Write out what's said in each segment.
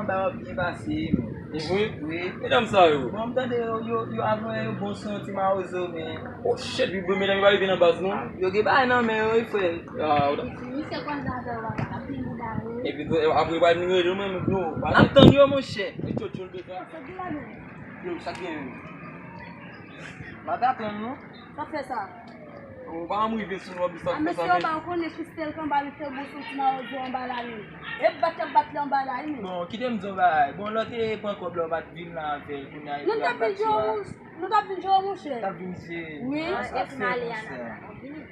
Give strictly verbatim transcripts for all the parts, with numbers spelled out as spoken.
anba yo ap byen pase, men. E vre? Wi. Medam sa yo? Bon, m tande yo, yo, yo avè yo bon se yon ti mawozo, men. Oh shit, wi, bon, medam yo pa rive nan baz, non? Yo gen bagay nan men yo, wi, frè. Ah, w ta- Misye kwaze avè yo, papa, ap plen bouda yo. Epi, apre, pa vin rele yo, menm, yo. N ap tann yo, monchè. E tchotcho l bezwen. Yo, sa gen. Mwen ta tann nou. Sa fè sa? Ou pa janm rive sou nou, anplis sa fè sa menm. Mesye, ou pa konnen Christel k anba, li fè bon soti nan odyo anba la, wi. E bat y ap bat li anba la, wi, men. Bon, kite m di w bagay. Bon, lè w te pran kòb la, ou pa t vin la avè l, kounye a, epi l ap bat yo a. Nou t ap vin jwe, monchè. T ap vin jwe. Wi. Epi m ale a nan.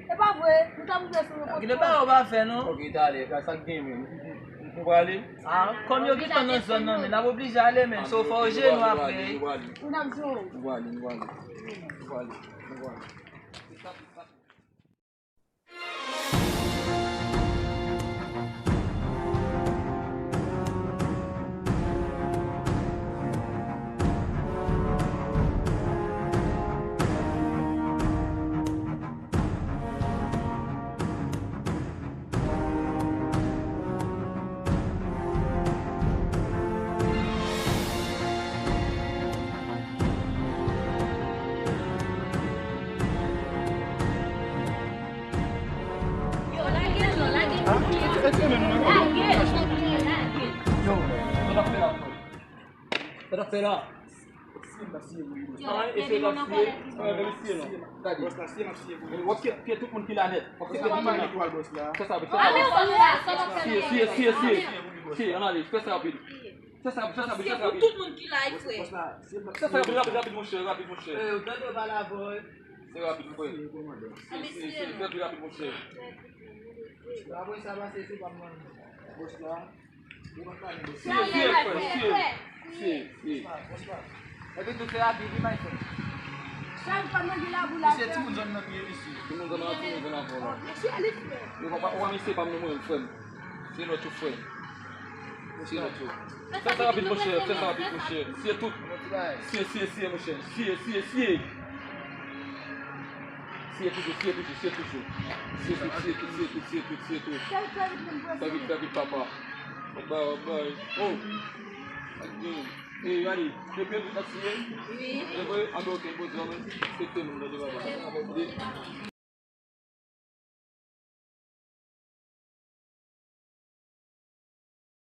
E pa vre, nou t ap rive sou nou. Kite bagay ou pa fè, non. Ok, talè, sa k gen, men. Nou prale? Ah, kòm yo gentan nan zòn nan, men n ap oblije ale, men. So, fò w jere nou apre. Nou ap jwe. Nou prale, nou prale. Nou prale, nou prale. Yo, lage l non, lage l. Yo, sa t ap fè la? Sa t ap fè la? Yo, lage l non, lage l. Gade. W ap siye, siye tout moun ki la nèt. W ap siye tout moun nan. Fè sa rapid, fè sa rapid. Siye, siye, siye, siye. Siye, ann ale, fè sa rapid. Fè sa, fè sa, fè sa rapid. Tout moun ki la, frè. Fè sa rapid, rapid, rapid, monchè, rapid, monchè. Se rapid, frè. Se, se, se rapid, monchè. Siye, siye, frè, siye. Siye, siye. Epi tou se rapid, wi, my friend. Misye timoun zòn nan, misye. Timoun zòn nan, timoun zòn nan, frè. Yo pa, pa, pa, misye pa m non, mwen, frè m. Se lòt yo, frè. Se lòt yo. Fè sa rapid, monchè, fè sa rapid, monchè. Siye tout. Siye, siye, siye, monchè. Siye, siye, siye. Siye toujou, siye toujou, siye toujou. Siye tout, siye tout, siye tout, siye tout, siye tout. Fè vit, fè vit, papa. Bay, bay. Oh. Ak gen. E, gade, depi yo tout ap siye. Wi. E vre, an, ok, bon, se nou, lòt de papa.